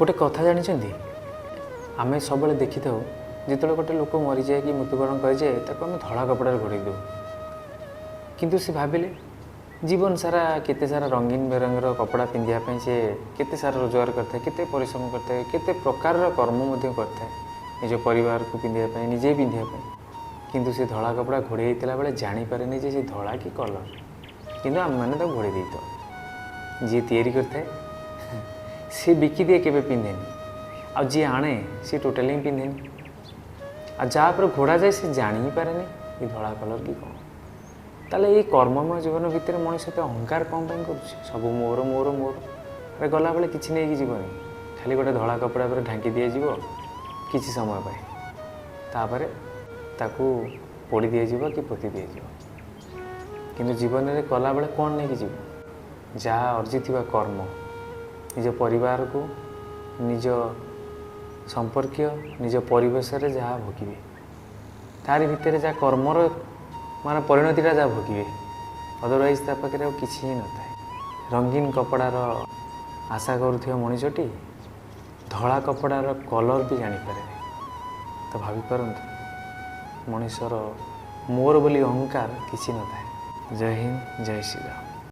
ଗୋଟେ କଥା ଜାଣିଛନ୍ତି, ଆମେ ସବୁବେଳେ ଦେଖିଥାଉ, ଯେତେବେଳେ ଗୋଟେ ଲୋକ ମରିଯାଏ କି ମୃତ୍ୟୁବରଣ କରିଯାଏ, ତାକୁ ଆମେ ଧଳା କପଡ଼ାରେ ଘୋଡ଼େଇ ଦେଉ। କିନ୍ତୁ ସେ ଭାବିଲେ, ଜୀବନ ସାରା କେତେ ସାରା ରଙ୍ଗୀନ ବେରଙ୍ଗର କପଡ଼ା ପିନ୍ଧିବା ପାଇଁ ସେ କେତେ ସାରା ରୋଜଗାର କରିଥାଏ, କେତେ ପରିଶ୍ରମ କରିଥାଏ, କେତେ ପ୍ରକାରର କର୍ମ ମଧ୍ୟ କରିଥାଏ ନିଜ ପରିବାରକୁ ପିନ୍ଧିବା ପାଇଁ, ନିଜେ ପିନ୍ଧିବା ପାଇଁ। କିନ୍ତୁ ସେ ଧଳା କପଡ଼ା ଘୋଡ଼େଇ ହେଇଥିଲା ବେଳେ ଜାଣିପାରେନି ଯେ ସେ ଧଳା କି କଲର୍। କିନ୍ତୁ ଆମେମାନେ ତାକୁ ଘୋଡ଼େଇ ଦେଇଥାଉ। ଯିଏ ତିଆରି କରିଥାଏ ସେ ବିକିଦିଏ, କେବେ ପିନ୍ଧେନି। ଆଉ ଯିଏ ଆଣେ ସେ ଟୋଟାଲି ହିଁ ପିନ୍ଧେନି। ଆଉ ଯାହା ଉପରେ ଘୋଡ଼ା ଯାଏ, ସେ ଜାଣି ହିଁ ପାରେନି ଏ ଧଳା କଲର୍ କି କ'ଣ। ତାହେଲେ ଏଇ କର୍ମମୟ ଜୀବନ ଭିତରେ ମଣିଷ ଏତେ ଅହଙ୍କାର କ'ଣ ପାଇଁ କରୁଛି? ସବୁ ମୋର, ମୋର, ମୋର। ଆରେ, ଗଲାବେଳେ କିଛି ନେଇକି ଯିବନି। ଖାଲି ଗୋଟେ ଧଳା କପଡ଼ା ଉପରେ ଢାଙ୍କି ଦିଆଯିବ କିଛି ସମୟ ପାଇଁ। ତାପରେ ତାକୁ ପୋଡ଼ି ଦିଆଯିବ କି ପୋତି ଦିଆଯିବ। କିନ୍ତୁ ଜୀବନରେ କଲାବେଳେ କ'ଣ ନେଇକି ଯିବ? ଯାହା ଅର୍ଜିଥିବା କର୍ମ, ନିଜ ପରିବାରକୁ, ନିଜ ସମ୍ପର୍କୀୟ, ନିଜ ପରିବେଶରେ ଯାହା ଭୋଗିବେ, ତାରି ଭିତରେ ଯାହା କର୍ମର ମାନେ ପରିଣତିଟା ଯାହା ଭୋଗିବେ। ଅଦରୱାଇଜ୍ ତା ପାଖରେ ଆଉ କିଛି ହିଁ ନଥାଏ। ରଙ୍ଗୀନ କପଡ଼ାର ଆଶା କରୁଥିବା ମଣିଷଟି ଧଳା କପଡ଼ାର କଲର୍ ବି ଜାଣିପାରେନି। ତ ଭାବିପାରନ୍ତୁ, ମଣିଷର ମୋର ବୋଲି ଅହଙ୍କାର କିଛି ନଥାଏ। ଜୟ ହିନ୍ଦ, ଜୟ ଶ୍ରୀରାମ।